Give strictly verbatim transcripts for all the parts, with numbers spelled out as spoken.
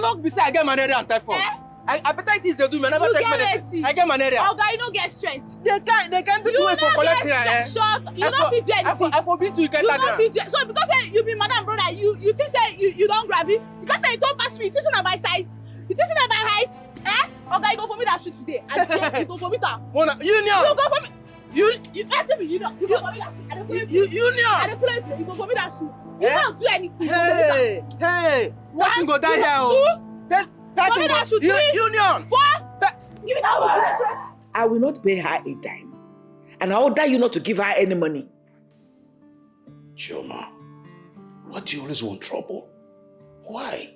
Luck be say I get malaria and typhoid. Eh? I hepatitis dey do me. I never You take get medicine. Wetin? I get malaria. Oga, you no get strength. They can't they can't beat You me for no collect get here. Eh? Strength. Shut. You I no for, fit do I for, anything. I for beat you get You no that. Fit do. So because say you be madam brother, you you think say you you don grab it. Because say you don pass me. You think say na by size. You think say na by height. Eh? Oga, you go for me that shoot today. I check you go for me that. Mona, union. You go for me. You, you, Auntie, you know, you go for me that shoot. I dey play you, play. You, union. I dey play play. You go for me that shoot. You Eh? Don't do anything. You go for me that. Hey, hey. Person go die here. Oh. Shoot. Person go. Union. Four. Give me that one. I will not pay her a dime. And I order you not to give her any money. Chioma, why do you always want trouble? Why?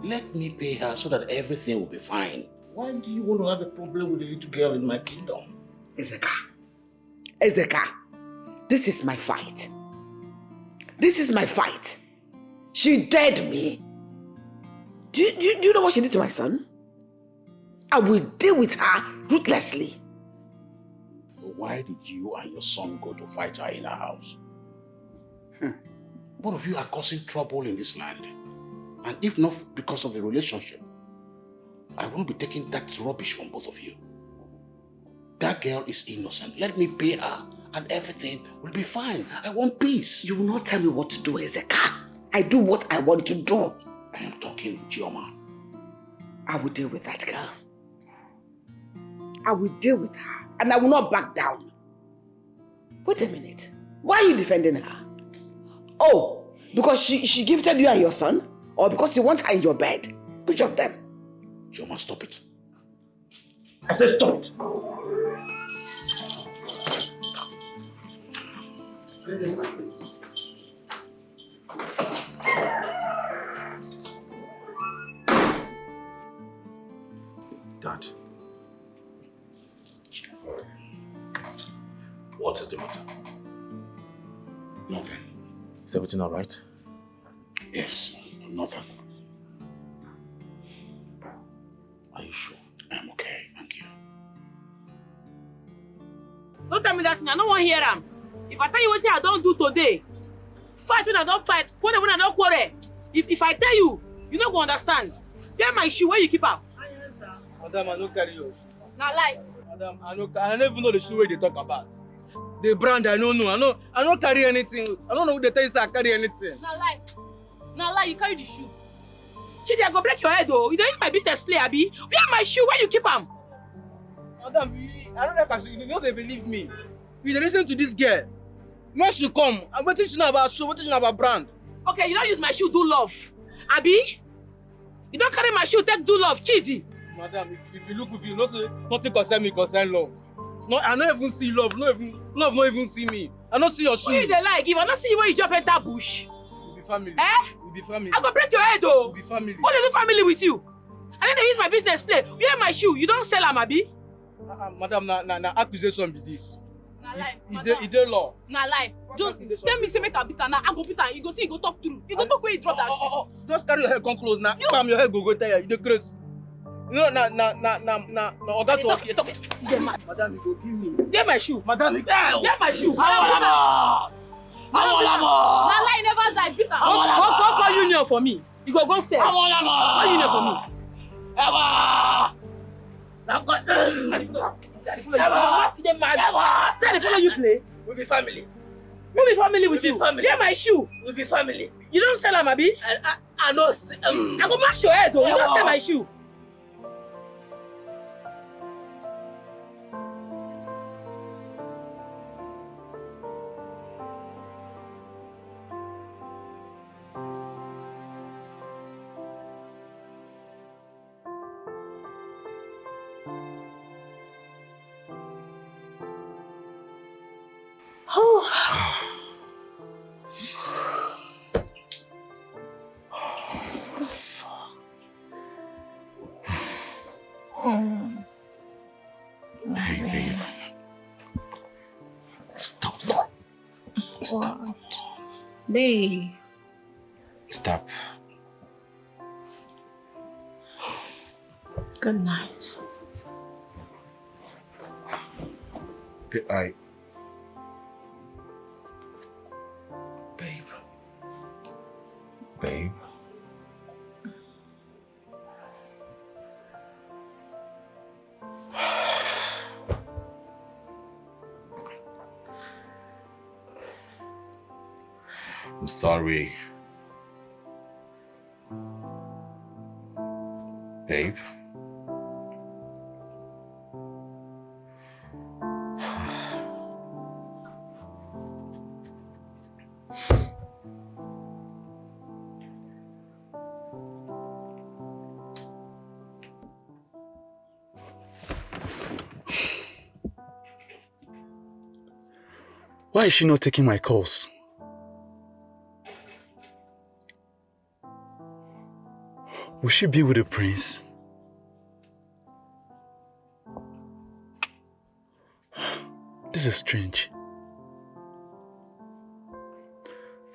Let me pay her so that everything will be fine. Why do you want to have a problem with the little girl in my kingdom? Ezeka. Ezeka, this is my fight. This is my fight. She dared me. Do you, do, you, do you know what she did to my son? I will deal with her ruthlessly. Why did you and your son go to fight her in her house? Hmm. Both of you are causing trouble in this land. And if not because of the relationship, I won't be taking that rubbish from both of you. That girl is innocent. Let me pay her and everything will be fine. I want peace. You will not tell me what to do, Ezeka. I do what I want to do. I am talking, Chioma. I will deal with that girl. I will deal with her and I will not back down. Wait a minute. Why are you defending her? Oh, because she, she gifted you and your son? Or because you want her in your bed? Which of them? Chioma, stop it. I said stop it. Dad, what is the matter? Nothing. Is everything all right? Yes, nothing. Are you sure? I'm okay, thank you. Don't tell me that thing. I don't want to hear am. If I tell you what I don't do today, fight when I don't fight, quarrel when I don't quarrel. If if I tell you, you no go understand. Where my shoe? Where you keep am? Madam, I no carry your shoe. Na lie. Madam, I no, I no even know the shoe wey you dey talk about. The brand, I no know. I no, I no carry anything. I no know who dey tell you say I carry anything. Na lie. Na lie, you carry the shoe. Chidi, I go break your head, oh. You dey use my business play, abi? Where my shoe? Where you keep am? Madam, you, I no like as you, you no dey believe me. You dey listen to this girl. When she come, and wetin she know about shoe, wetin she know about brand? Okay, you don use my shoe do love, abi? You don carry my shoe take do love, Chidi. Madam, if, if you look with you, you know say nothing concern me concern love. No, I no even see love. No even love, no even see me. I no see your shoe. Who you dey lie give? I no see you when you jump enter bush. We be family. Eh? We be family. I go break your head, oh. We be family. What dey do family with you? I no dey use my business play. Where my shoe? You don sell am, abi? Uh, uh, madam, na, na, na accusation be this. Na lie, e dey, madam. E dey law. Na lie. Just tell me say make I beat am now. I go beat am. You go see, you go talk through. You go talk where you drop that shoe. Oh, oh, oh. Just carry your head come close now. You bam, your head go go tire. You dey craze. You know, na, na, na, na, na, na oga talk. You dey talk. You dey mad. Madam, you go kill me. Get my shoe. Madam, you. Get my shoe. Madam, madam. Na lie, never die. Beat am. Come, come, come, call union for me. You go go sell. Call union for me. Ewa! Ewa! Say they follow you play. We be family. Who be family with you? We be family. Get my shoe. We be family. You don sell am, abi? I, I, I no s-, um, I go mash your head, oh. You don sell my shoe. Hey, babe. Stop. Stop. What? Babe. Stop. Good night. Ba-, I, babe. Babe. I'm sorry. Babe. Why is she not taking my calls? Will she be with the prince? This is strange.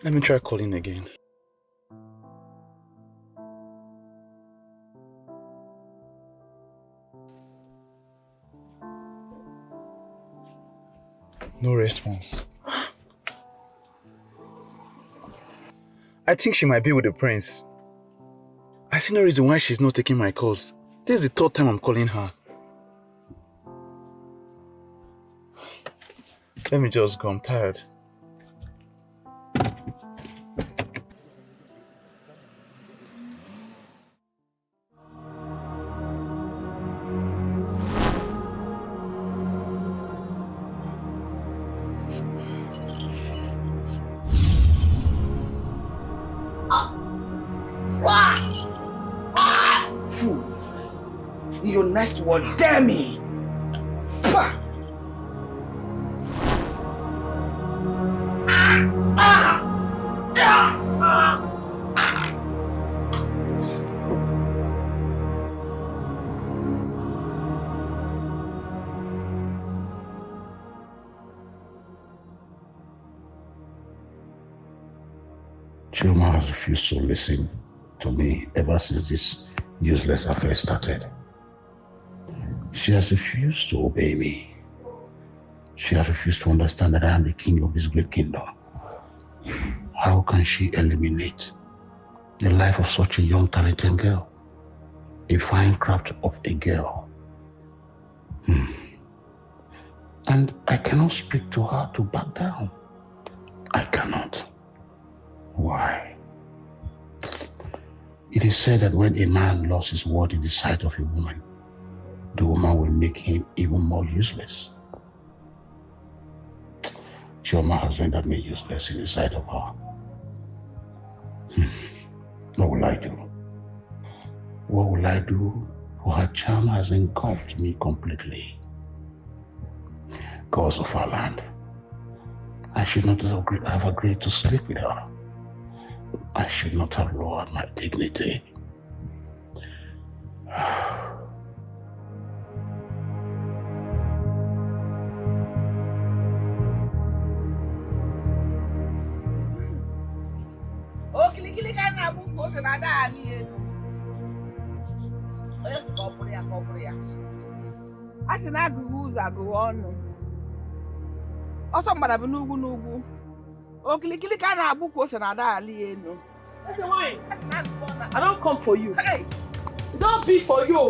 Let me try calling again. No response. I think she might be with the prince. I see no reason why she's not taking my calls. This is the third time I'm calling her. Let me just go. I'm tired. Fool. Your next word, dare me. Pah! Chioma has refused to listen to me ever since this useless affair started. She has refused to obey me. She has refused to understand that I am the king of this great kingdom. How can she eliminate the life of such a young, talented girl? A fine craft of a girl. Hmm. And I cannot speak to her to back down. I cannot. Why? It is said that when a man lost his word in the sight of a woman, the woman will make him even more useless. Chioma has rendered me useless in the sight of her. Hmm. What will I do? What will I do? For her charm has engulfed me completely. Gods of our land, I should not have agre- have agreed to sleep with her. I should not have lowered my dignity. Okilikili ka na-abụ ka ose na-ada ala elu. Onye sị ka ọ bụrụ ya, ka ọ bụrụ ya. A sị na agụghị ụzọ agụghị ọnụ. Ọsọ mgbada bụ n'ugwu n'ugwu. Okilikili ka na-abụ ka ose na-ada ala elu. Eze nwanyị, a sị na agụghị ọnụ. I don't come for you. Hey! It don't be for you.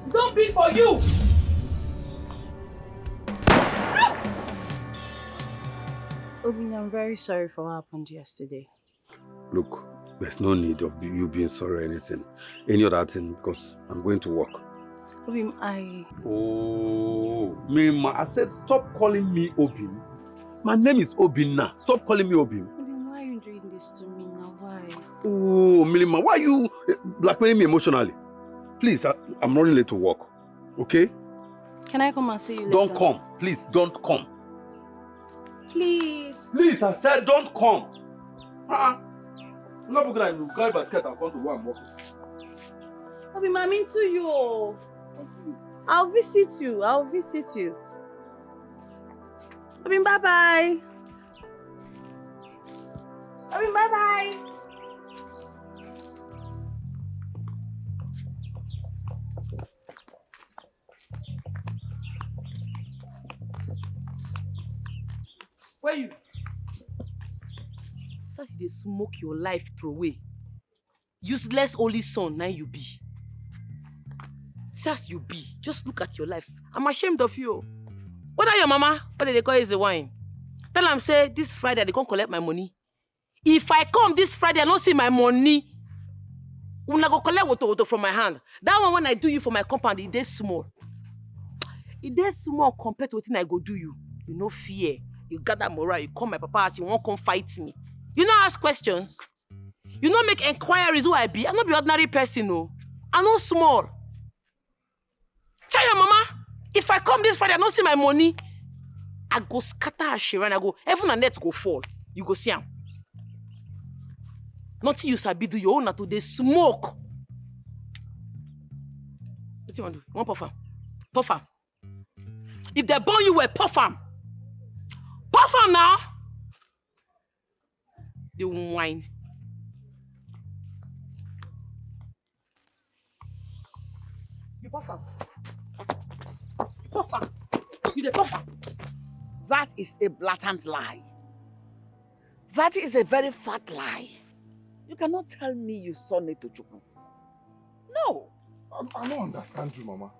It don't be for you. Obinna, I'm very sorry for what happened yesterday. Look, there's no need of you being sorry or anything. Any other thing, because I'm going to work. Obim, I... Oh, Mima, I said stop calling me Obim. My name is Obinna. Stop calling me Obim. Obim, why are you doing this to me now? Why? Oh, Milima, why are you eh, blackmailing me emotionally? Please, I, I'm running late to work. Okay? Can I come and see you later? Don't come. Please, don't come. Please. Please, I said don't come. Uh-uh. I'm not looking like you carry basket and come to where I'm working. Obim, I'm into you. I'll visit you. I'll visit you. Obim, bye bye. Obim, bye bye. Where you? Such dey smoke your life throw away. Useless only son na you be. See as you be. Just look at your life. I'm ashamed of you. Whether your mama, what they call is the wine. Tell am say this Friday they come collect my money. If I come this Friday, I no see my money, una go collect woto woto from my hand. That one when I do you for my compound, e dey small. E dey small compared to wetin I go do you. You no fear. You gather morale, you come my papa house, you wan come fight me. You no ask questions. You no make enquiries who I be. I no be ordinary person o. I no small. Tell your mama, if I come this Friday, I no see my money, I go scatter her shrine. I go, heaven and earth go fall. You go see am. Nothing you sabi do, your own na to dey smoke. Wetin you wan do? You wan puff am? Puff am. If they burn you well, puff am. Puff am now. Dey whine. You puff am. You puff am. You dey puff am. That is a blatant lie. That is a very fat lie. You cannot tell me you saw Netochukwu. No. I, I don't understand you, Mama.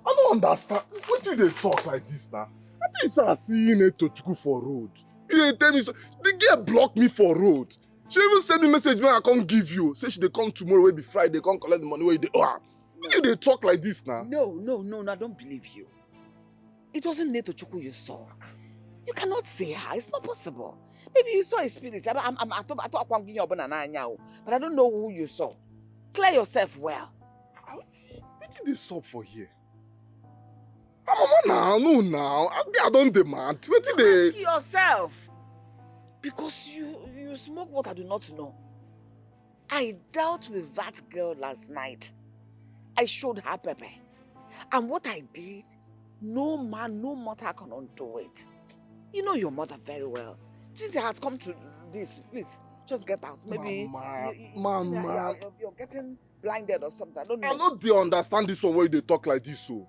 I don't understand. Wetin you dey talk like this now? I think say I see Netochukwu for road. You dey tell me so. The girl block me for road. She even send me message when I come give you. Say she dey come tomorrow, wey be Friday, come collect the money wey you dey owe am. Wetin you dey talk like this now? No, no, no, no, I don't believe you. It wasn't Netochukwu you saw. You cannot say her. It's not possible. Maybe you saw a spirit. I'm, I'm, I'm, I told, I told Akwam Ginyo Obona na anya o, but I don't know who you saw. Clear yourself well. Ah, wetin, wetin dey sup for here? Ah, Mama, now, no, now. I, I don't demand. Wetin dey? Ask yourself. Because you, you smoke what I do not know. I dealt with that girl last night. I showed her pepper. And what I did, no man, no mortal can undo it. You know your mother very well. Since it has come to this, please, just get out. Maybe Mama, you, you, Mama. You're, you're, you're getting blinded or something. I don't know. I no dey understand this one wey you dey talk like this o.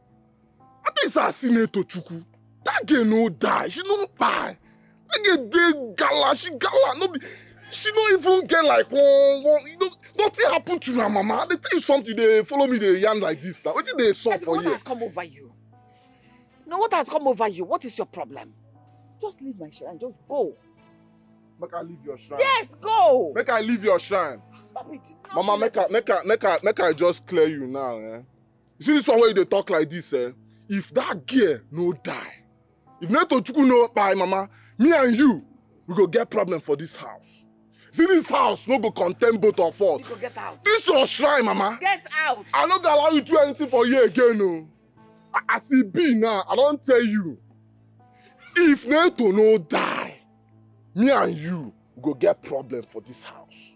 I think say I see Netochukwu. That girl no die. She no die. That girl dey gala. She gala. No be. She no even get like one, one. You know, nothing happened to her, Mama. I dey tell you something. Dey follow me, dey yarn like this now. Wetin dey sup for here? What has come over you? No, what has come over you? What is your problem? Just leave my shrine. Just go. Make I leave your shrine. Yes, go. Make I leave your shrine. Stop it. Mama, make I, make I, make I, make I just clear you now, eh? You see this one wey you dey talk like this, eh? If that girl no die, if Netochukwu no kpai, Mama, me and you, we go get problem for this house. See, this house no go contain both of us. You go get out. This your shrine, Mama. Get out. I no go allow you do anything for here again o. As e be now, I don tell you. If Neto no die, me and you go get problem for this house.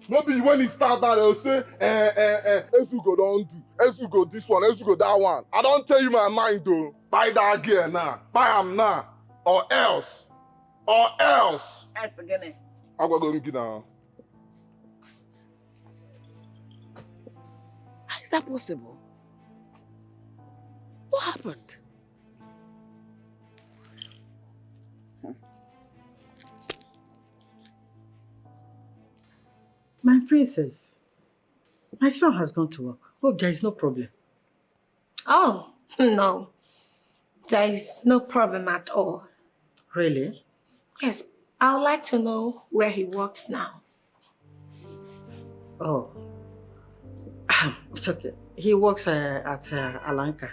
No be when e start now, dem go say, eh, eh, eh, Ezugo don do, Ezugo this one, Ezugo that one. I don tell you my mind o. Kpai that girl now, kpai am now, or else, or else. Else gịnị? Agwago m gị na. How is that possible? What happened? My princess, my son has gone to work. Hope there is no problem. Oh, no. There is no problem at all. Really? Yes, I would like to know where he works now. Oh, it's okay. He works, uh, at, uh, Alanka.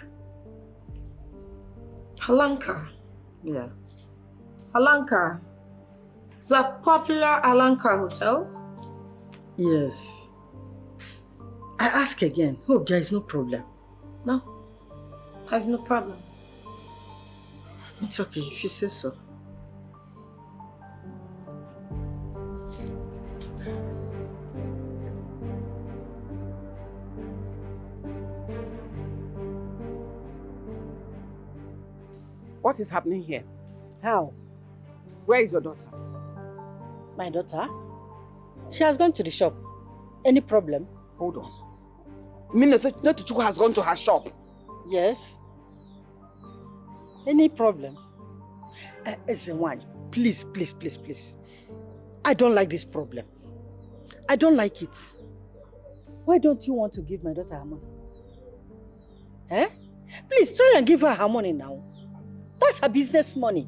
Alanka? Yeah. Alanka? The popular Alanka Hotel? Yes. I ask again. Hope there is no problem. No, there's no problem. It's okay if you say so. What is happening here? How? Where is your daughter? My daughter? She has gone to the shop. Any problem? Hold on. You mean Neto-, Netochukwu has gone to her shop? Yes. Any problem? Uh, Ezenwanyị, please, please, please, please. I don't like this problem. I don't like it. Why don't you want to give my daughter her money? Eh? Please try and give her her money now. That's her business money.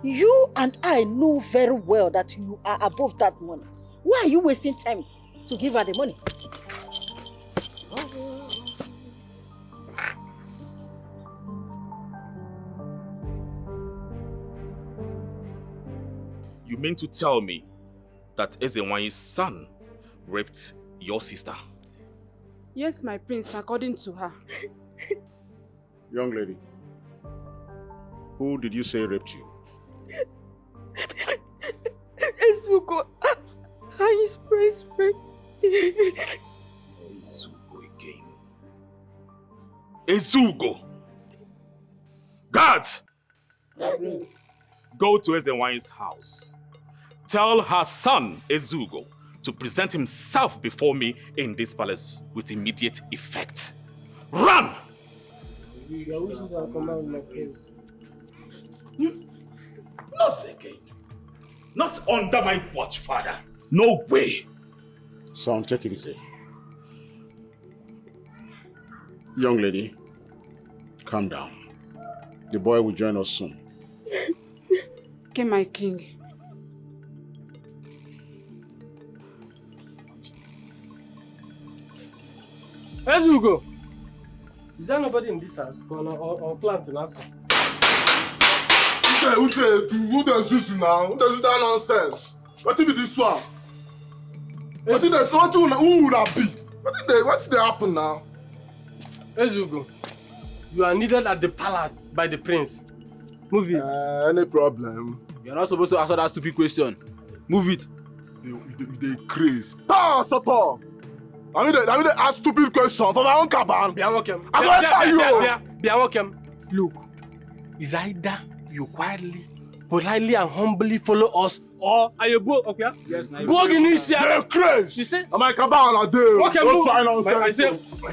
You and I know very well that you are above that money. Why are you wasting time to give her the money? You mean to tell me that Ezenwanyi's son raped your sister? Yes, my prince, according to her. Young lady, who did you say raped you? Ezugo, and his best friend. Ezugo again. Ezugo! Guards! Go to Ezenwanyi's house. Tell her son, Ezugo, to present himself before me in this palace with immediate effect. Run! Your wishes are command, my prince. Not again. Not under my watch, father. No way. Son, take it easy. Young lady, calm down. The boy will join us soon. Okay, my king. Ezugo! Is there nobody in this house? Or, or, or plant in house? Uche, Uche, do who dey zuzu now? Who dey do that nonsense? Wetin be this one? Wetin dey, wetin una, who una be? Wetin dey, wetin dey happen now? Ezugo, you are needed at the palace by the prince. Move it. Uh, any problem? You're not supposed to answer that stupid question. Move it. You dey, you dey craze. Ah, shut up. I mean, I mean, they ask stupid question for my own caban. Be welcome. I go enter you. Be welcome. Look, is either you quietly, politely, and humbly follow us, or are you go? Okay. Yes, now. Go in this Dey craze. You see? Na my caban I dey. Okay, Don't move. try I nonsense. say,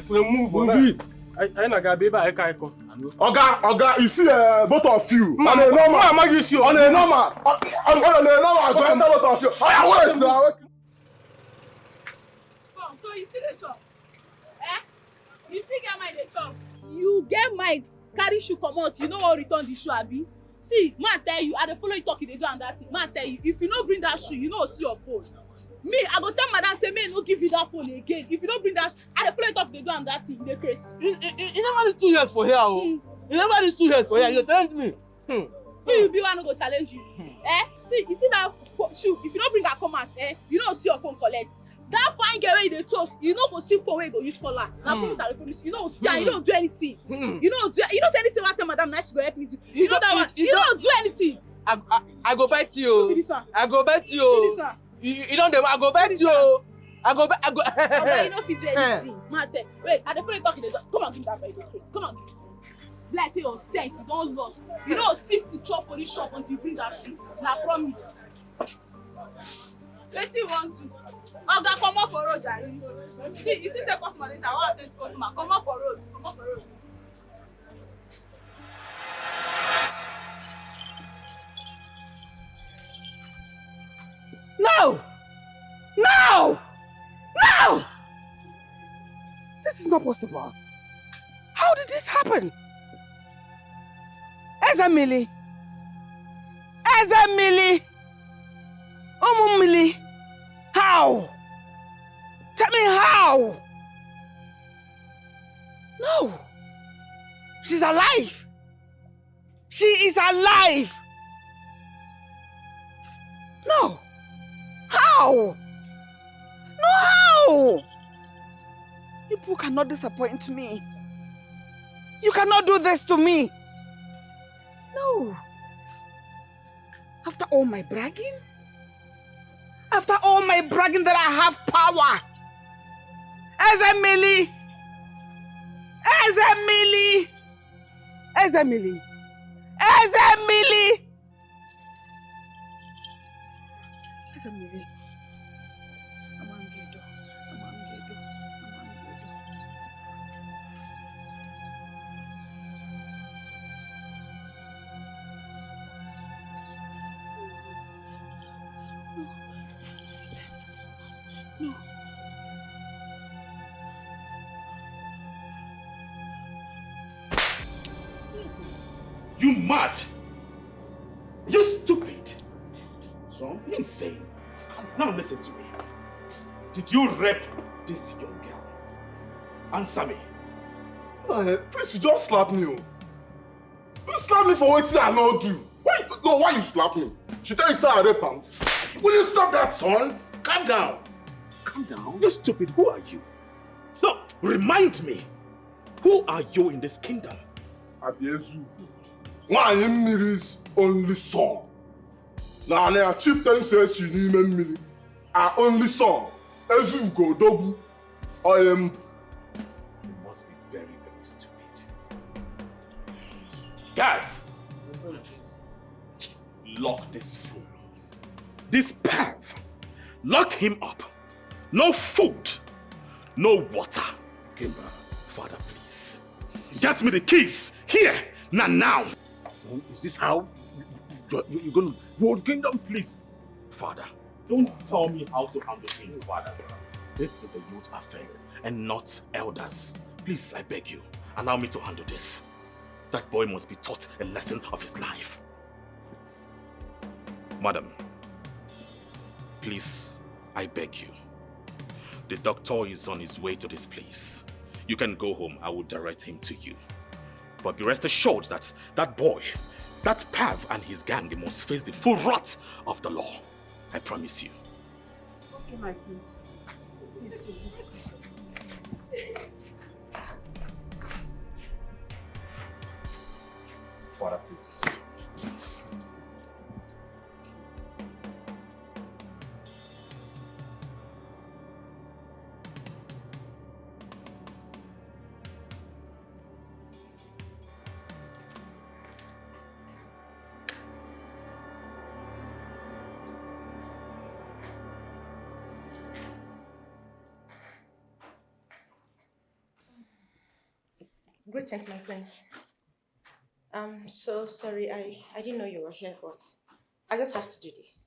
move. Move it. I, I na gabe ba I kai ko. Oga, Oga, you see, uh, both of you. Ma, On a normal. ma, ma, you see. On a normal. On, on, on a normal. I go enter both of you. Oya, wait now. Come, so you still dey chop? Eh? You still get mind dey chop? You get mind carry shoe comot, you no wan return the shoe, abi? See, ma tell you, I dey follow you talk, you dey do am that thing. Ma tell you, if you no bring that shoe, you no see your phone. Me, I go tell madam say make no give you that phone again. If you no bring that, I dey follow you talk, you dey do am that thing, you dey craze. You, you, you, you never reach two years for here, oh. You never reach two years for here, you challenge me. Hmm. Who you be, I no go challenge you. Eh? See, you see that fo- shoe, if you no bring her come out, eh, you no see your phone collect. That fine girl wey you dey toast, you no go see phone wey you go use call her. Na promise I dey promise you. You no go see her, you no go do anything. You no go do, you no say anything wey I tell madam na she go help me do. You know that one, you no go do anything. I, I, I go bite you. This one. I go bite See you. This one. You, you don't dey, I go bite you. I go, I go. Oga, you no fit do anything. Ma tell, wait, I dey follow you talk, you dey do. Come on, give me that bread, please. Come on, give me. Be like say your sense, you don lost. You no see food chop for this shop until you bring that shoe. Na promise. Wetin you wan do? Oga, comot for road, jare. See, you see say customer dey, I wan attend to customer. Comot for road, comot for road. No! No! No! This is not possible. How did this happen? Ezemili! Ezemili! Umumili! How? Tell me how! No! She's alive! She is alive! No! How? No, how? You people cannot disappoint me. You cannot do this to me. No. After all my bragging? After all my bragging that I have power? Ezemili! Ezemili! Ezemili! Ezemili! Ezemili! Amangedo, Amangedo, Amangedo. You mad? You Saying. Now listen to me. Did you rape this young girl? Answer me. My head, Prince, you just slap me. Oh. You slap me for what I not do. Why? No, why you slap me? She tell you say I rape am. Will you stop that, son? Calm down. Calm down. You're stupid. Who are you? No, remind me. Who are you in this kingdom? Abiezu. Why am Mmiri's only son? Now, now chieftaincy n'ime mmiri. Our only son, Ezugo Odogwu. I am. You must be very, very stupid. Guards! Lock this fool. This perv. Lock him up. No food. No water. Kimba, Father, please. Get me the keys. Here. Now, now. Son, is this how you, you, you, you're going to rule the kingdom? Please. Father, don't tell me how to handle things, Father. This is a youth affair and not elders. Please, I beg you, allow me to handle this. That boy must be taught a lesson of his life. Madam, please, I beg you. The doctor is on his way to this place. You can go home. I will direct him to you. But be rest assured that that boy, that perv and his gang, they must face the full wrath of the law. I promise you. Okay, my prince. Please, please. Father, please. Please. Greetings, my prince. I'm so sorry. I, I didn't know you were here, but I just have to do this.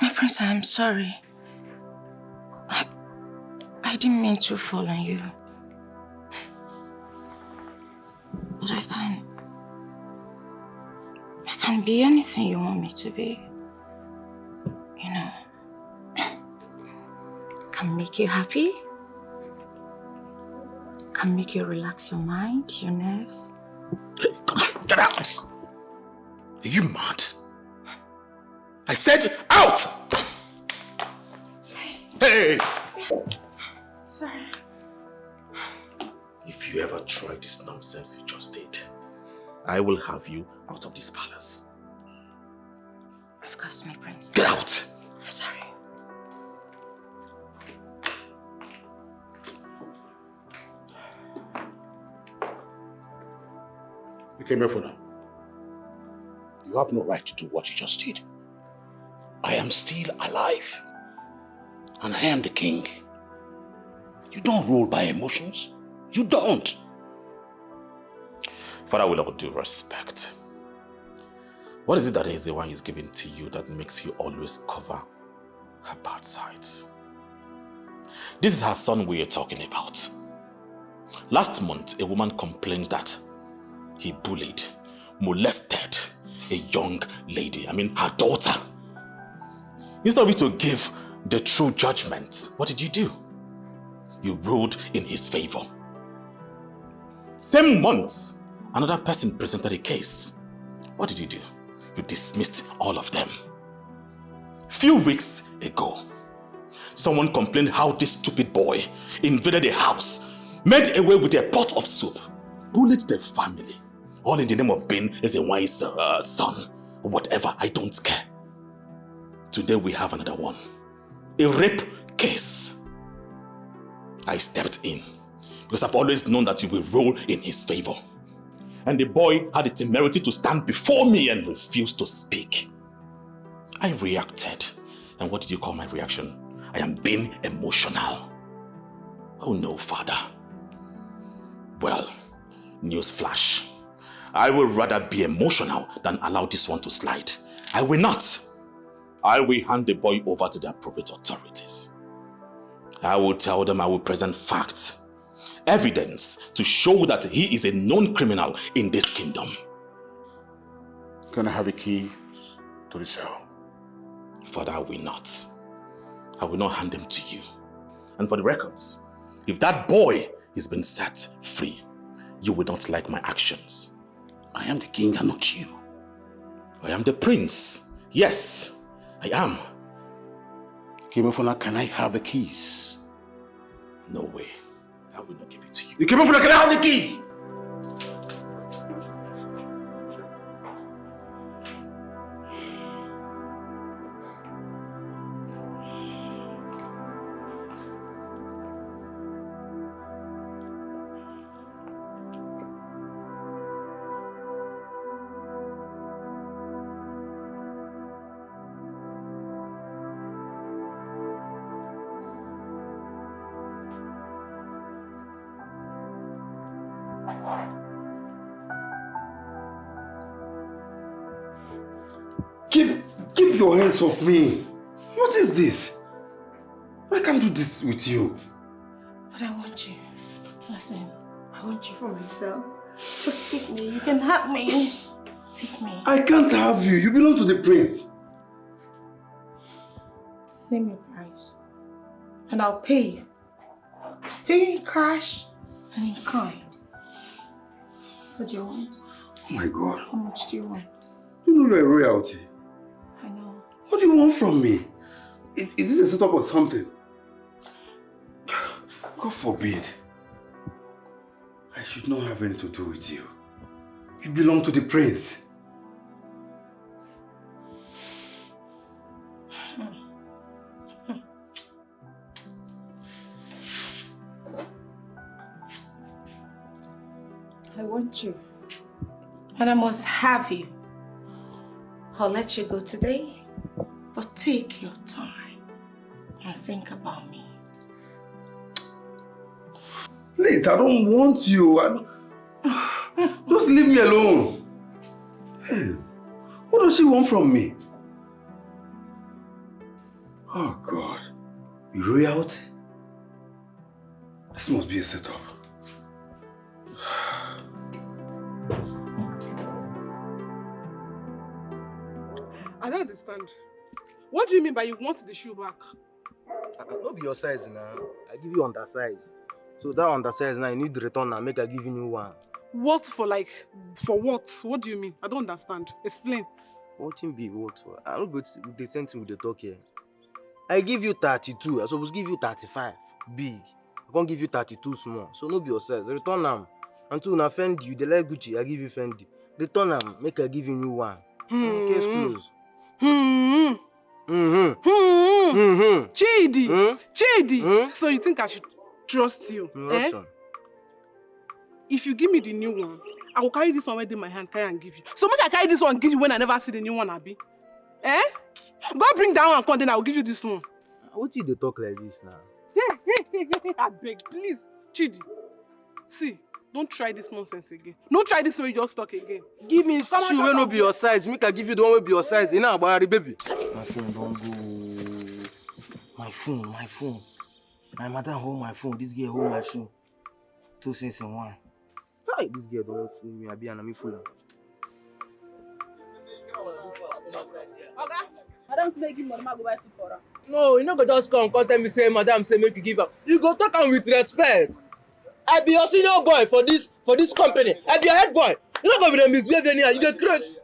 My prince, I am sorry. I, I didn't mean to fall on you. But I can, I can be anything you want me to be. You know, can make you happy, can make you relax your mind, your nerves. Hey, come on, get out! Are you mad? I said out! Hey! Sorry. If you ever try this nonsense you just did, I will have you out of this palace. Of course, my prince. Get out! I'm sorry. You came here for now. You have no right to do what you just did. I am still alive. And I am the king. You don't rule by emotions. You don't. Father, with all due respect, what is it that Ezewan is giving to you that makes you always cover her bad sides? This is her son we are talking about. Last month, a woman complained that he bullied, molested a young lady, I mean her daughter. Instead of you to give the true judgment, what did you do? You ruled in his favor. Same month, another person presented a case. What did you do? You dismissed all of them. Few weeks ago, someone complained how this stupid boy invaded a house, made away with a pot of soup, bullied the family, all in the name of being Ezewan's uh, son. Whatever, I don't care. Today we have another one. A rape case. I stepped in because I've always known that you will rule in his favor. And the boy had the temerity to stand before me and refuse to speak. I reacted. And what did you call my reaction? I am being emotional. Oh no, Father. Well, news flash. I will rather be emotional than allow this one to slide. I will not. I will hand the boy over to the appropriate authorities. I will tell them I will present facts, evidence to show that he is a known criminal in this kingdom. Can I have a key to the cell? Father, I will not. I will not hand them to you. And for the records, if that boy has been set free, you will not like my actions. I am the king and not you. I am the prince. Yes, I am. Kemefuna, can I have the keys? No way. I will not give it to you. Kemefuna, can I have the keys? Keep, keep your hands off me. What is this? I can't do this with you. But I want you. Listen, I want you for myself. Just take me. You can have me. Take me. I can't have you. You belong to the prince. Name your price. And I'll pay you. Pay in cash and in kind. What do you want? Oh my God. How much do you want? You know you're royalty. I know. What do you want from me? Is, is this a setup or something? God forbid. I should not have anything to do with you. You belong to the prince. I want you. And I must have you. I'll let you go today, but take your time and think about me. Please, I don't want you. I, just leave me alone. Hey, what does she want from me? Oh God, you royalty? This must be a setup. I don't understand. What do you mean by you want the shoe back? Uh, uh, no be your size now. I give you undersize. So that undersize now, you need to return now. Make I give you new one. What for, like, for what? What do you mean? I don't understand. Explain. What thing be what for? I don't go to the same thing with the talk here. I give you thirty-two. I suppose give you thirty-five. Big. I can't give you thirty-two small. So no be your size. Return am. And two, na Fendi. You dey like Gucci. I give you Fendi. Return am. Make I give you new one. Hmm. Case close. Hmm. Mm-hmm. Hmm. Mm-hmm. Chidi. Hmm? Chidi. Hmm? So you think I should trust you? Mm, eh? If you give me the new one, I will carry this one wey dey my hand, carry and give you. So make I carry this one give you when I never see the new one, abi? Eh? Go bring that one come, then I will give you this one. What you dey talk like this now? Abeg, please, Chidi. See, don't try this nonsense again. No try this way you just talk again. Give me shoe wey no be your size. Make I give you the one wey be your size. You know, Agbari baby. My phone don't go. My phone, my phone. My madam hold my phone. This girl hold my shoe. Two things in one. Hi, this girl don't fool me. I be an ami fool. Oga, madam say give money, ma go buy food for her. No, you no go just come, come tell me say madam say make you give am. You go talk am with respect. I be your senior boy for this, for this company. I be your head boy. You no go be dey misbehave anyhow. You dey craze.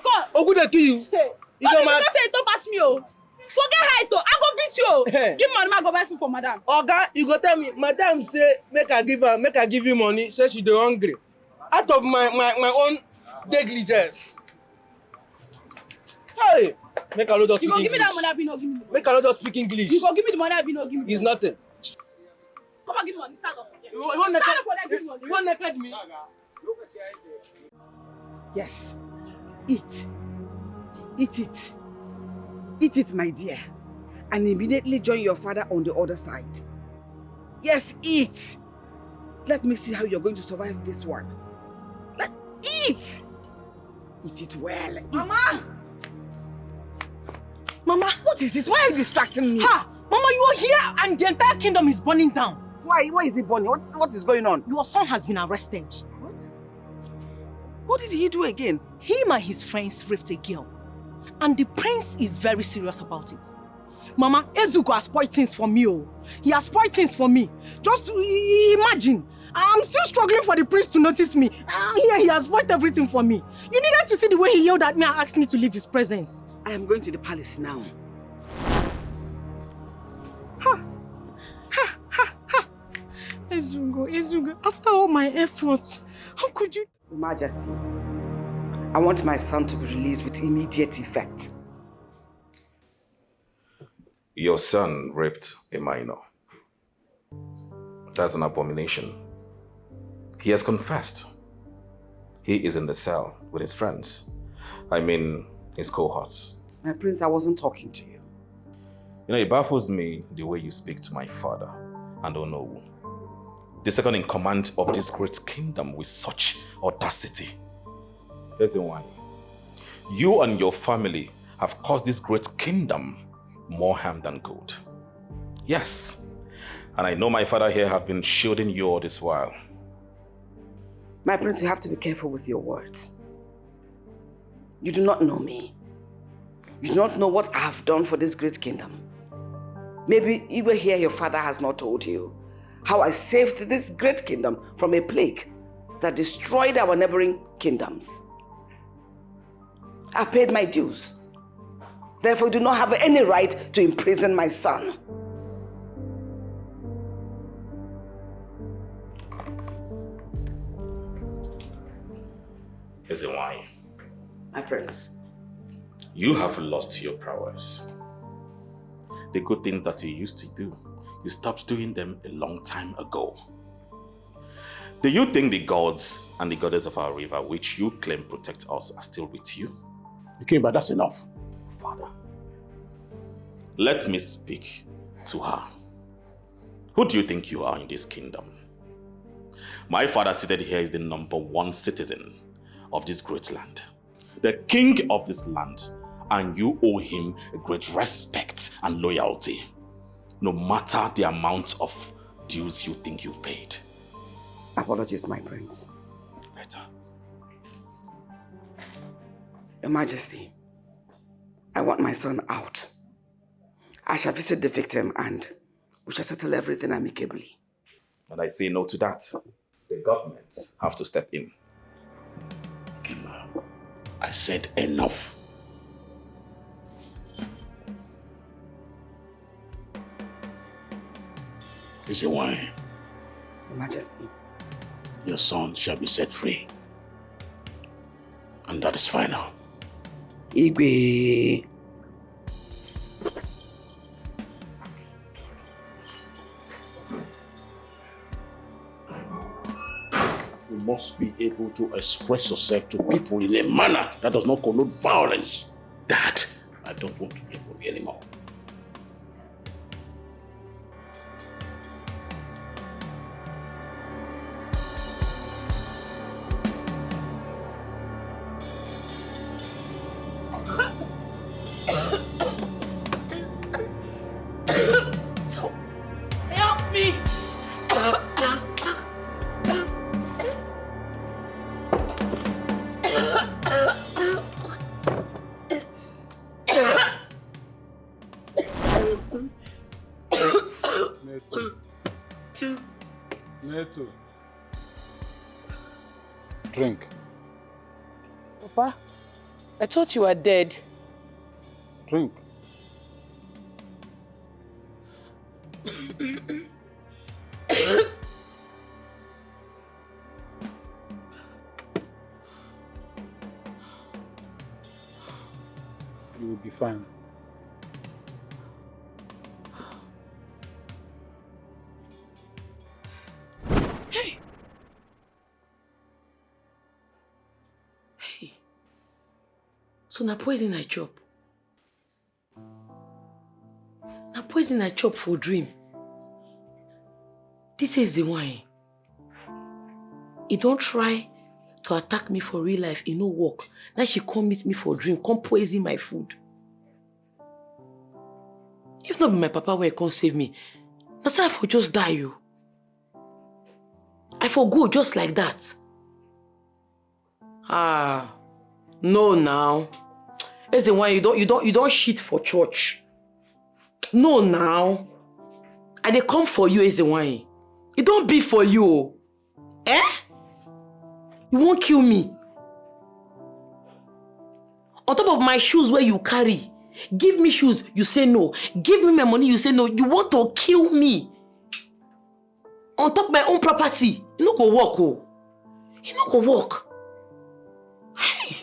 Come. Ogun dey kill you. Hey. You don't know, man. Because say you don't pass me, oh. Forget height, oh. I go beat you, oh. Hey. Give money, ma go buy food for madam. Oga, you go tell me, madam say make I give her, make I give you money. Say she dey hungry. Out of my, my, my own negligence. Hey, make I no just speak English. You go give me that money, abi no give me the money. Make I no just speak English. You go give me the money, abi no give me the money. It's nothing. Come and give me money. Stand up. You, you want naked? Stand up for there, give me money. You want naked me? Yes. Eat. Eat it. Eat it, my dear, and immediately join your father on the other side. Yes, eat. Let me see how you're going to survive this one. Let, eat. Eat it well. Eat. Mama! Mama! What is this? Why are you distracting me? Ha! Mama, you are here and the entire kingdom is burning down. Why? Why is it burning? What, what is going on? Your son has been arrested. What? What did he do again? Him and his friends raped a girl. And the prince is very serious about it. Mama, Ezugo has spoiled things for me. Oh. He has spoiled things for me. Just i- i- imagine. I'm still struggling for the prince to notice me. And here he has spoiled everything for me. You needed to see the way he yelled at me and asked me to leave his presence. I am going to the palace now. Ha! Ha! Ha! Ha! Ezugo, Ezugo, after all my efforts, how could you? Your Majesty, I want my son to be released with immediate effect. Your son raped a minor. That's an abomination. He has confessed. He is in the cell with his friends. I mean, his cohorts. My prince, I wasn't talking to you. You know, it baffles me the way you speak to my father and Onowu, the second in command of this great kingdom, with such audacity. That's the one. You and your family have caused this great kingdom more harm than good. Yes, and I know my father here have been shielding you all this while. My prince, you have to be careful with your words. You do not know me. You do not know what I have done for this great kingdom. Maybe you were here, your father has not told you how I saved this great kingdom from a plague that destroyed our neighboring kingdoms. I paid my dues. Therefore, you do not have any right to imprison my son. Ezenwayo, My prince. You have lost your prowess. The good things that you used to do, you stopped doing them a long time ago. Do you think the gods and the goddess of our river, which you claim protect us, are still with you? Ikemba, that's enough. Father, let me speak to her. Who do you think you are in this kingdom? My father seated here is the number one citizen of this great land, the king of this land, and you owe him a great respect and loyalty, no matter the amount of dues you think you've paid. Apologies, my prince. Better. Your Majesty, I want my son out. I shall visit the victim and we shall settle everything amicably. And I say no to that. The government have to step in. I said enough. Ezenwayo, Your Majesty. Your son shall be set free. And that is final. Igwe. You must be able to express yourself to people in a manner that does not connote violence. That I don't want to hear from you anymore. Help me! Neto. Neto. Drink. Papa, I thought you were dead. Drink. You will be fine. Hey! Hey! So na poison I chop? Poison I chop for dream. This is the one. He don't try to attack me for real life. He no work. Now she come meet me for dream, come poison my food. If not be my papa where come save me, that's how I for just die you. I for go just like that. Ah, no now. Eze, why you don't you don't you don't shit for church? No now. I dey come for you, Eze, why? It don't be for you. Eh? You won't kill me. On top of my shoes where you carry, give me shoes, you say no. Give me my money, you say no. You want to kill me. On top of my own property, you no go work, oh. You no go work. Hey!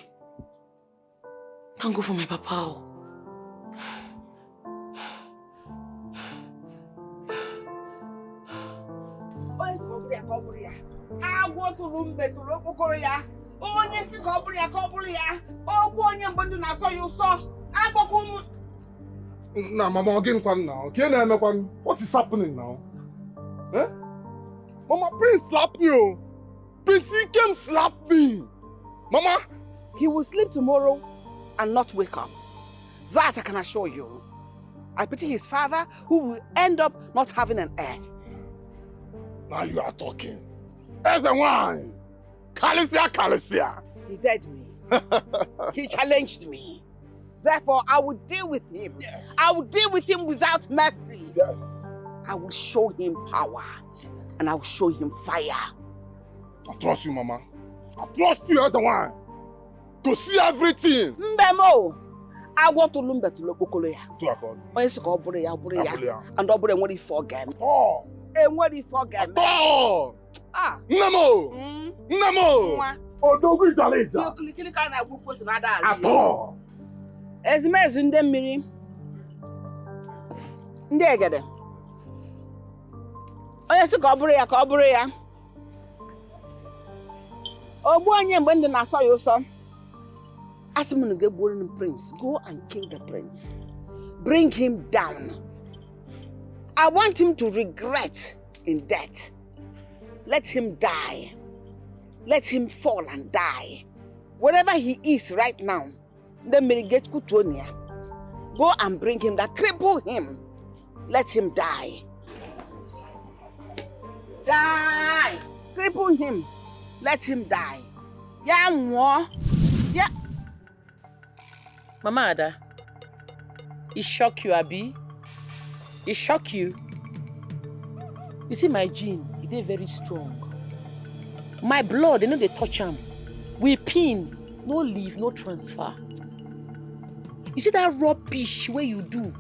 Thank God for my papa, oh. Onye si ka ọ bụrụ ya ka ọ bụrụ ya. Agwọ tụrụ mbe tụrụ okpokoro ya. Onye si ka ọ bụrụ ya ka ọ bụrụ ya. Okwu onye mgbe ndụ na-asọ ya ụsọ. Agbakwa ụmụ. Na mama, ọ gịnịkwa now? Ka ị na-emekwa? What is happening now? Eh? Mama, Prince slap me, oh. Prince Ikem slap me. Mama. He will sleep tomorrow and not wake up. That I can assure you. I pity his father, who will end up not having an heir. Now you are talking. As the wine. Kalicia, Kalicia. He dared me. He challenged me. Therefore, I will deal with him. Yes. I will deal with him without mercy. Yes. I will show him power. And I will show him fire. I trust you, Mama. I trust you as the one. To see everything. Mbe mo. Agwọ tụrụ mbe tụrụ okpokoro ya. Tụ aka ọdụ. Onye si ka ọ bụrụ ya, ọ bụrụ ya. Abụrụ ya. And ọ bụrụ enwere ife ọ ga-eme. Atọ. Enwere ife ọ ga-eme. Atọ. Ah. Nne m o. Mm. Nne m o. Nwa. Odogwu ijala ija. Kilikili ka a na-agwa ukwu ose na-ada ala. Atọ. Ezumezu ndị mmiri. Ndị egede. Onye si ka ọ bụrụ ya, ka ọ bụrụ ya. Ogbu onye mgbe ndụ na-asọ ya ụsọ. Asị m na ga-egbuoro m prince. Go and kill the prince. Bring him down. I want him to regret in death. Let him die. Let him fall and die. Wherever he is right now, ndị mmiri ga-ekutuo na ya. Go and bring him that, cripple him. Let him die. Die. Cripple him. Let him die. Ya nwụọ. Ya. Mama Ada, e shock you, abi? E shock you? You see my gene, e dey very strong. My blood, they no dey touch am. We pin, no leave, no transfer. You see that rubbish where you do?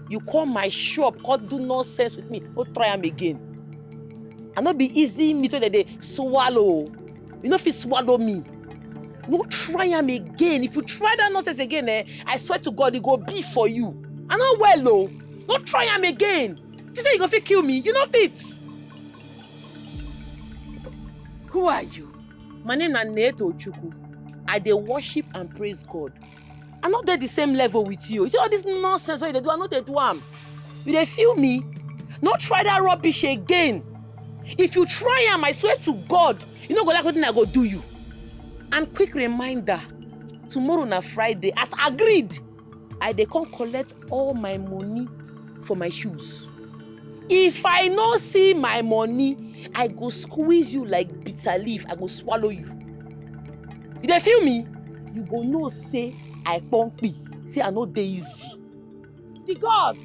You call my shop, come do nonsense with me. No try am again. I no be easy meat wey dem dey swallow. You no fit swallow me. No try am again. If you try that nonsense again, eh, I swear to God, it go be for you. I no well o. No try am again. You say you go fit kill me? You no fit. Who are you? My name na Neto Chukwu. I dey worship and praise God. I no dey the same level with you. You see all this nonsense wey you dey do, I no dey do am. You dey feel me? No try that rubbish again. If you try am, I swear to God, you no go like wetin I go do you. And quick reminder, tomorrow na Friday. As agreed, I dey come collect all my money for my shoes. If I no see my money, I go squeeze you like bitter leaf. I go swallow you. You dey feel me? You go know say I pump me. Say I no dey easy. The gods,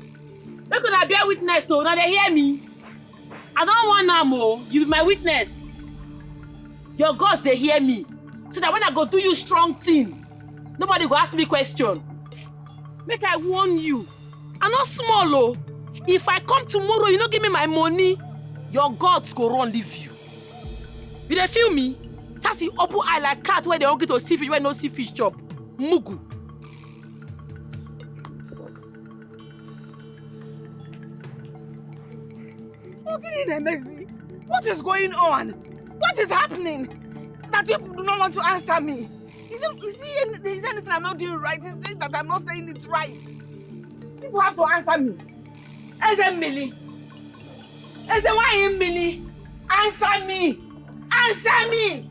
make una bear witness o. Una dey hear me? I don warn am o. You be my witness. Your gods dey hear me. So that when I go do you strong thing, nobody go ask me question. Make I warn you. I no small o. If I come tomorrow, you no give me my money, your gods go run leave you. You dey feel me? Sassy open eye like cat wey dey hungry to see fish, wey no see fish chop. Mugu. Ogini Nemezi, what is going on? What is happening that you do not want to answer me? Is, it, is, he, is there anything I'm not doing right? Is it that I'm not saying it right? People have to answer me. Eze Mmili. Eze nwanyị Mmili. Answer me. Answer me.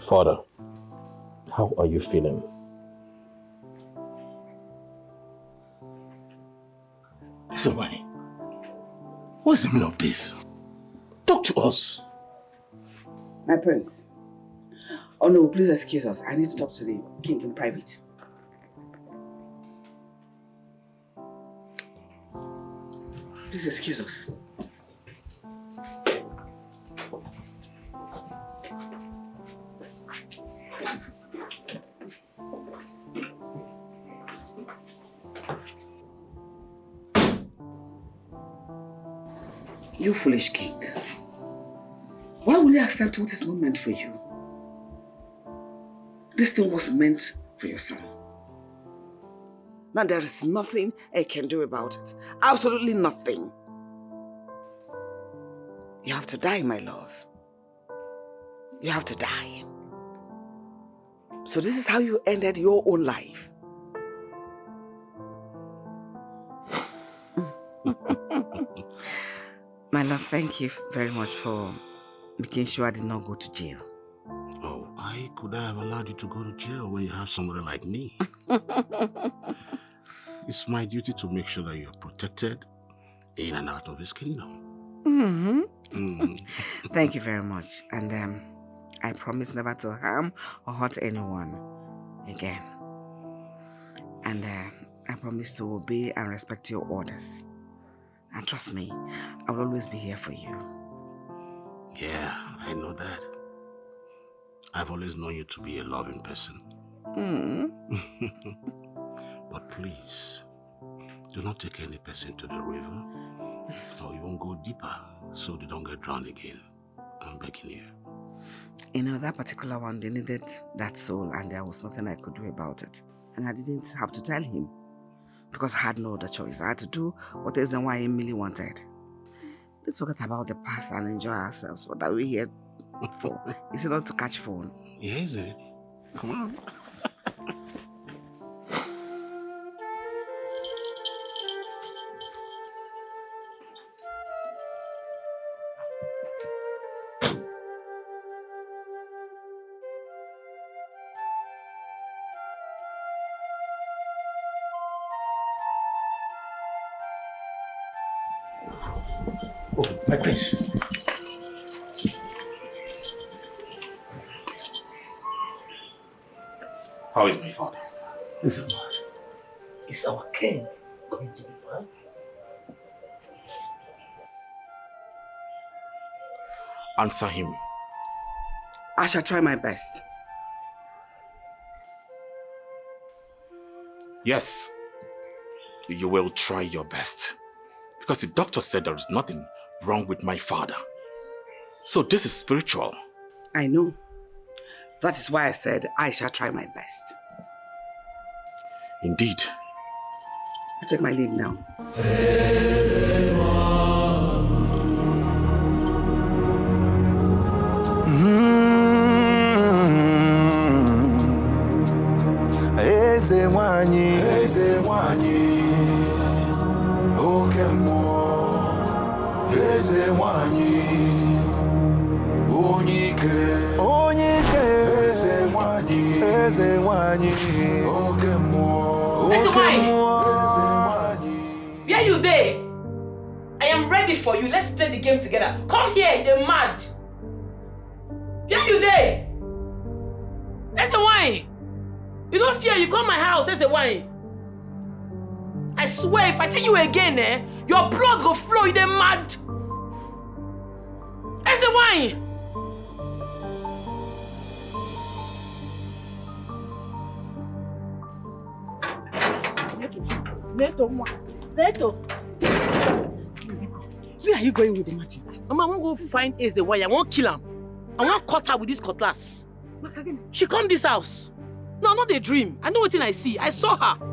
Father, how are you feeling? Somebody, what's the meaning of this? Talk to us. My prince. Oh no, please excuse us. I need to talk to the king in private. Please excuse us. You foolish king. Why will you accept what is not meant for you? This thing was meant for your son. Now there is nothing I can do about it. Absolutely nothing. You have to die, my love. You have to die. So this is how you ended your own life. My love, thank you very much for making sure I did not go to jail. Oh, why could I have allowed you to go to jail when you have somebody like me? It's my duty to make sure that you are protected in and out of his kingdom. Mm-hmm. Mm. Thank you very much. And um, I promise never to harm or hurt anyone again. And uh, I promise to obey and respect your orders. And trust me, I will always be here for you. Yeah, I know that. I've always known you to be a loving person. Mm. But please, do not take any person to the river, or you won't go deeper so they don't get drowned again. I'm begging you. You know, that particular one, they needed that soul, and there was nothing I could do about it. And I didn't have to tell him because I had no other choice. I had to do what is the why Emily wanted. Let's forget about the past and enjoy ourselves. What are we here for? Is it not to catch phone? Yeah, is it? Come on. Oh, my prince. How is my father? Is, is our king going to be fine? Answer him. I shall try my best. Yes, you will try your best. Because the doctor said there is nothing wrong with my father. So this is spiritual. I know. That is why I said I shall try my best. Indeed. I take my leave now. Eze nwanyị, eze nwanyị, oke mmụọ, eze nwanyị, onye ike, onye ike, eze nwanyị, eze nwanyị, oke mmụọ, oke mmụọ, eze nwanyị. Where you dey? I am ready for you. Let's play the game together. Come here, you dey mad. Where you dey? Eze nwanyị. You no fear, you come my house, Eze nwanyị. I Swear, if I see you again, eh, your blood go flow, you dey mad. Eze wine. Neto, nwa. Neto. Where are you going with the machete? Mama, I wan go find Eze wine. I wan kill am. I wan cut her with this cutlass. She come this house. No, I no dey dream. I know wetin I see. I saw her.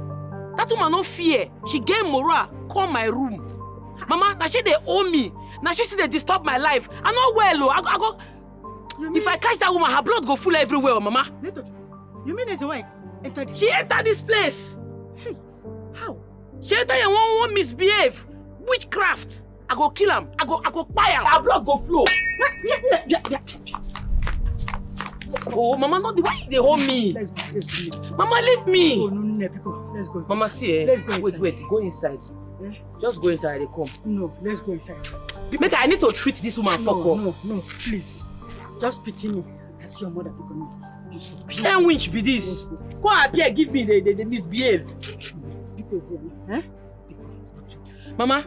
That woman no fear. She get morale. Come my room. Mama, na she dey owe me. Na she still dey disturb my life. I no well o. I go, I go. If I catch that woman, her blood go full everywhere, oh, Mama. Neto, you mean Eze wine enter this? She enter this place. Hey, how? She enter here wan wan misbehave. Witchcraft. I go kill am. I go I go kpai am. Her blood go flow. Oh, Mama, no, why you dey hold me? Let's go. Let's go. Mama, leave me. Oh, no, no, no, people. Let's go. Mama, see, eh? Let's go inside. Wait, wait, go inside. Eh? Just go inside, I dey come. No, let's go inside. Make I need to treat this woman. No, fuck up. No, no, please. Just pity me. That's your mother, because you should. Which kind witch be this? Come appear, give me the, the, the misbehave. Because, eh? Mama,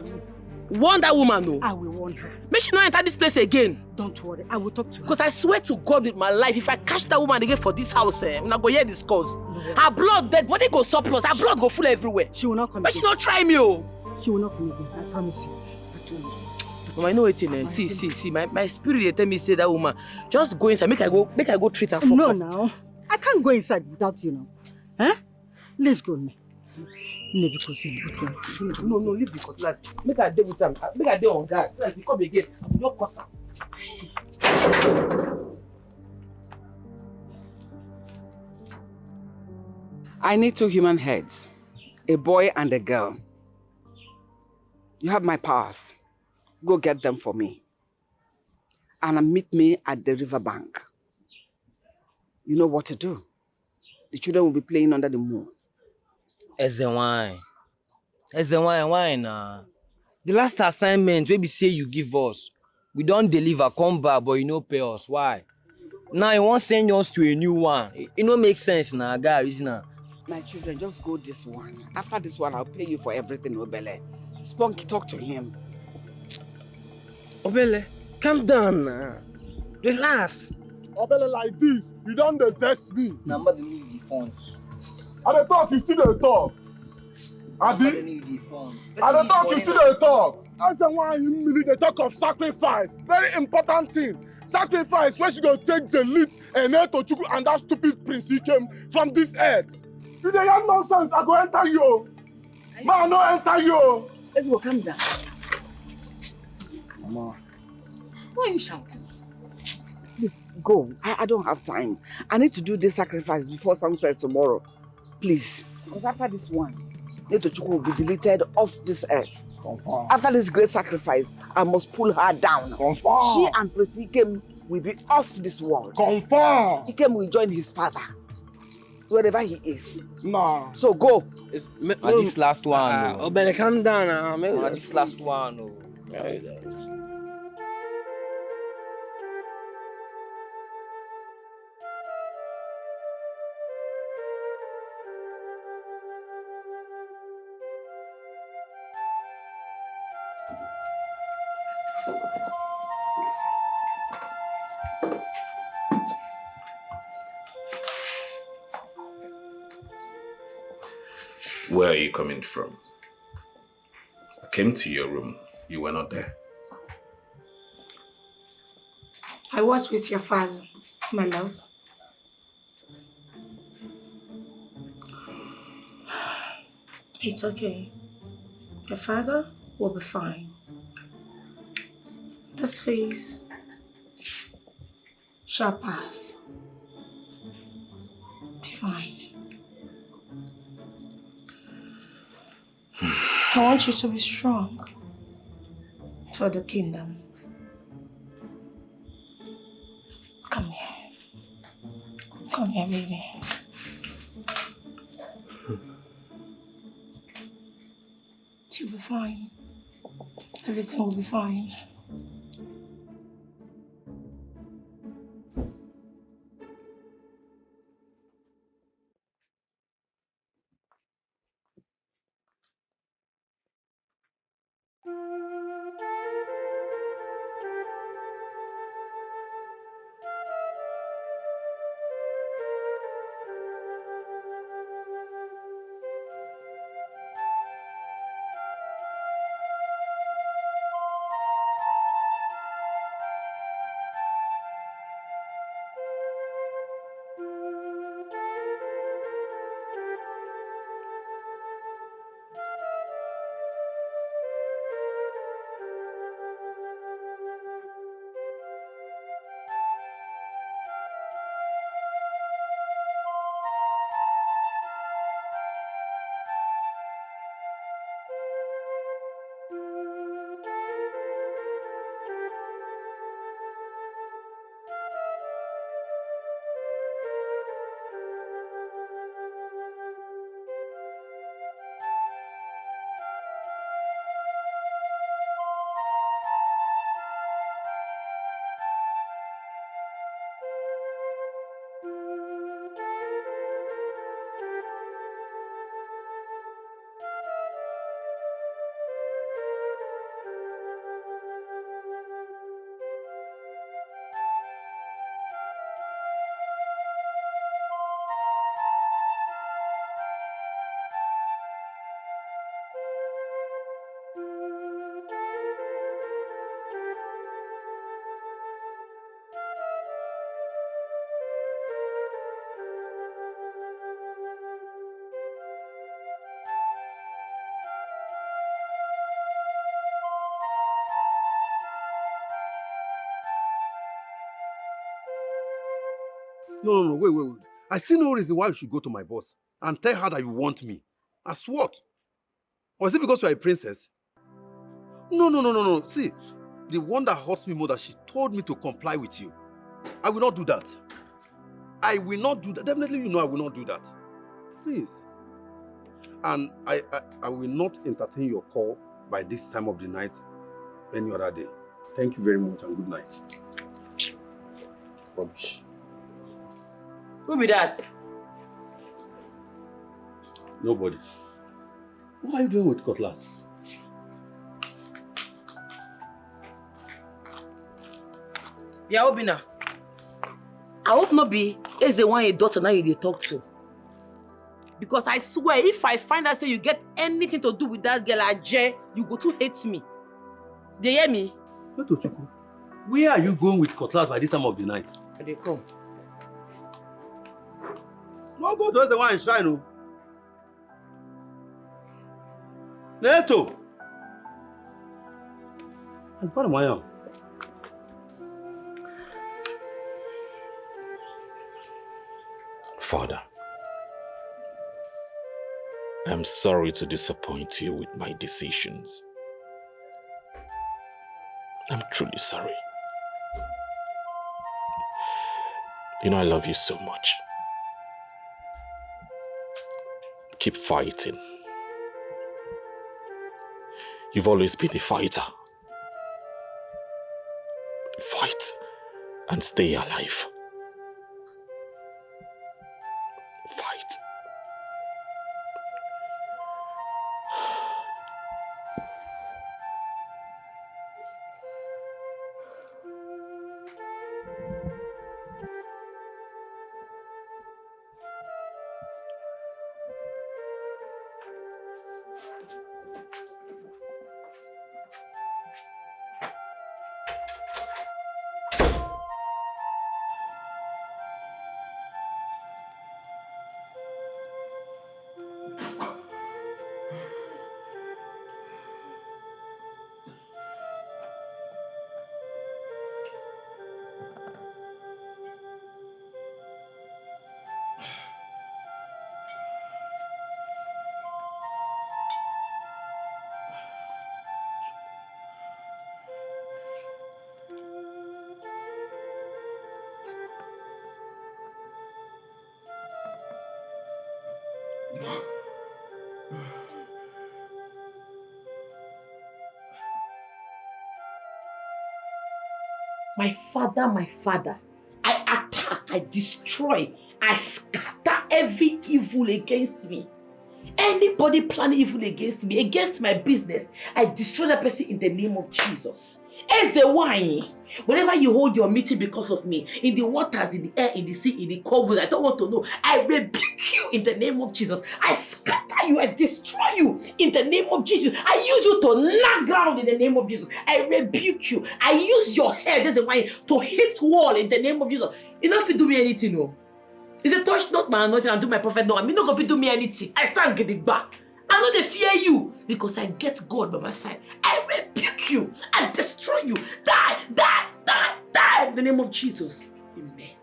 warn that woman, no. I will warn her. Make she no enter this place again. Don't worry, I will talk to her. Because I swear to God with my life, if I catch that woman again for this house, eh, una go hear discuss. No. Her blood, dead body go surplus. Her blood go full everywhere. She will not come again. Make she not try me, oh. She will not come again. I promise you. I told you. Mama, you know wetin, eh? See, see, see. My, my spirit dey tell me say that woman, just go inside. Make I go, make I go treat her. No, now. I can't go inside without you now. Eh? Let's go, me. No, because you put on. No, no, leave the cutlass. Make I dey with am. Make I dey on guard. So if you come again, I will just cut am. I need two human heads, a boy and a girl. You have my powers. Go get them for me. And meet me at the river bank. You know what to do. The children will be playing under the moon. Eze wine. Eze wine, why na? The last assignment wey be say you give us, we don deliver, come back, but you no pay us. Why? Now you wan send us to a new one. E, e no make sense na, guy, reason am. My children, just go this one. After this one, I'll pay you for everything, Obele. Spunky, talk to him. Obele, calm down na. Relax. Obele, like this, you don dey vex me. Na mother need the funds. I dey talk, you still dey talk. Abi? Mother need the funds. I dey talk, you still dey talk. As the one you really dey talk of sacrifice, very important thing. Sacrifice wey she go take delete Ene Tochukwu and that stupid Prince Ikem from this earth. You dey yarn nonsense, I go enter you o. Ma, I no enter you o. Let's go, calm down. Mama. Why are you shouting? Please, go. I, I don't have time. I need to do this sacrifice before sunset tomorrow. Please. Because after this one, Netochukwu will be deleted off this earth. Confirm. After this great sacrifice, I must pull her down. Confirm. She and Prince Ikem will be off this world. Confirm. Ikem will join his father, wherever he is. Nah. So go. It's, me, na this last one. Ah, oh, Obele, calm down now. Na this last one. Oh. Yeah, yes. Where are you coming from? I came to your room. You were not there. I was with your father, my love. It's okay. Your father will be fine. This phase shall pass. Be fine. I want you to be strong for the kingdom. Come here. Come here, baby. You'll be fine. Everything will be fine. No, no, no, wait, wait, wait. I see no reason why you should go to my boss and tell her that you want me. As what? Was it because you are a princess? No, no, no, no, no. See, the one that hurts me more that she told me to comply with you. I will not do that. I will not do that. Definitely, you know I will not do that. Please. And I, I, I will not entertain your call by this time of the night any other day. Thank you very much and good night. Rubbish. Who be that? Nobody. What are you doing with cutlass? Bia Obina, I hope no be Eze one daughter now you dey talk to. Because I swear, if I find out say you get anything to do with that girl, Aje, you go to hate me. Dey hear me? Tochukwu, where are you going with cutlass by this time of the night? I dey come. No go to Eze one shrine o. Neto! Agbara m anya. Father, I'm sorry to disappoint you with my decisions. I'm truly sorry. You know I love you so much. Keep fighting. You've always been a fighter. Fight and stay alive. Fight. My father, my father, I attack, I destroy, I scatter every evil against me. Anybody planning evil against me, against my business, I destroy that person in the name of Jesus. Eze wine, whenever you hold your meeting because of me, in the waters, in the air, in the sea, in the covers, I don't want to know. I rebuke you in the name of Jesus. I scatter you, I destroy you in the name of Jesus. I use you to knock ground in the name of Jesus. I rebuke you. I use your head as a wine to hit wall in the name of Jesus. You no fit do me anything, no. He said, "Touch not my anointing and do my prophet no harm." You no go fit do me anything. I stand gidigba. I no dey fear you because I get God by my side. I rebuke you. I destroy you. Die, die, die, die in the name of Jesus. Amen.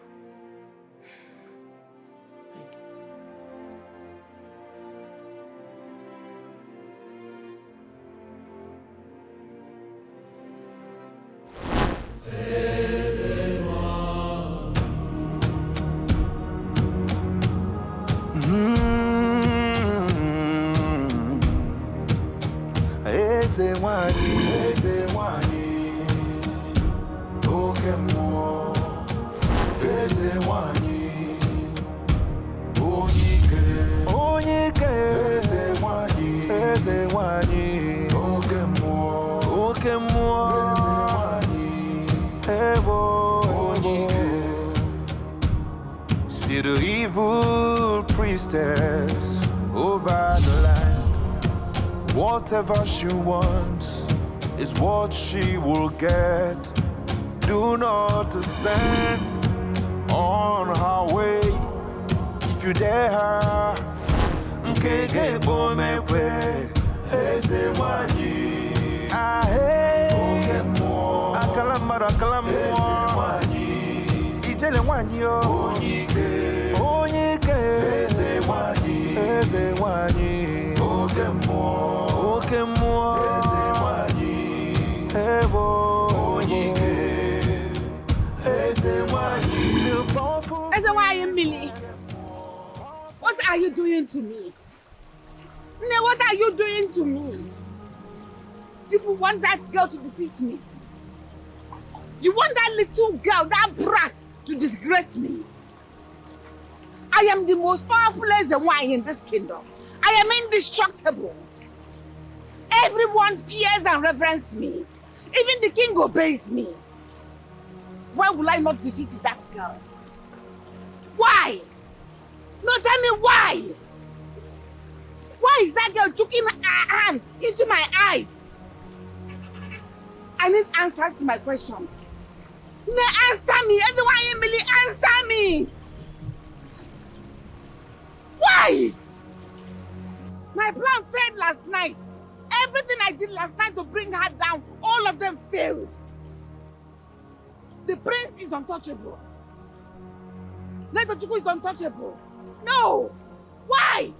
Eze nwanyị, eze nwanyị, oke mmụọ, eze nwanyị, onye ike, onye ike, eze nwanyị, eze nwanyị, oke mmụọ, oke mmụọ, eze nwanyị, ebo, onye ike. See the evil priestess over the land. Whatever she wants is what she will get. Do not stand on her way. If you dare her, nkeke bomekwe. Eze nwanyị. Ahe. Oke mmụọ. Akala mmadụ, akala mmụọ. Eze nwanyị. Ijele nwanyị o. Onye Eze nwanyị mmiri. What are you doing to me? Nne, what are you doing to me? You want that girl to defeat me? You want that little girl, that brat, to disgrace me? I am the most powerful Eze nwanyị in this kingdom. I am indestructible. Everyone fears and reverence me. Even the king obeys me. Why will I not defeat that girl? Why? No, tell me why. Why is that girl chucking her hand into my eyes? I need answers to my questions. Nne, answer me. Eze nwanyị mmiri, answer me. Why? My plan failed last night. Everything I did last night to bring her down, all of them failed. The prince is untouchable. Netochukwu is untouchable. No. Why?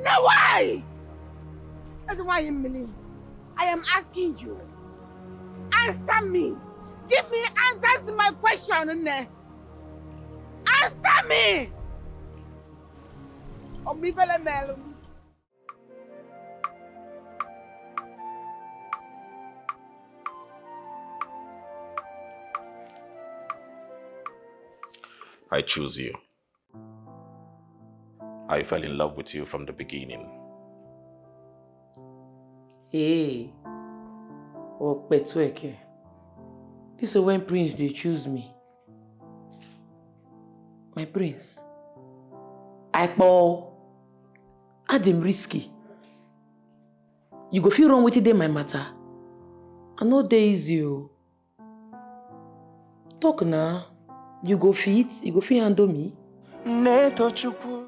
No, why? Eze nwanyị mmiri. I am asking you. Answer me. Give me answers to my question, Nne. Answer me. Ọ bụ ifele melụ m. I choose you. I fell in love with you from the beginning. Hey, Okpetweke. This is when prince dey choose me. My prince. Aikpo. Adim risky. You go feel wrong with it, my matter. I no dey easy o. Talk na. You go fit, you go fit handle me. Netochukwu.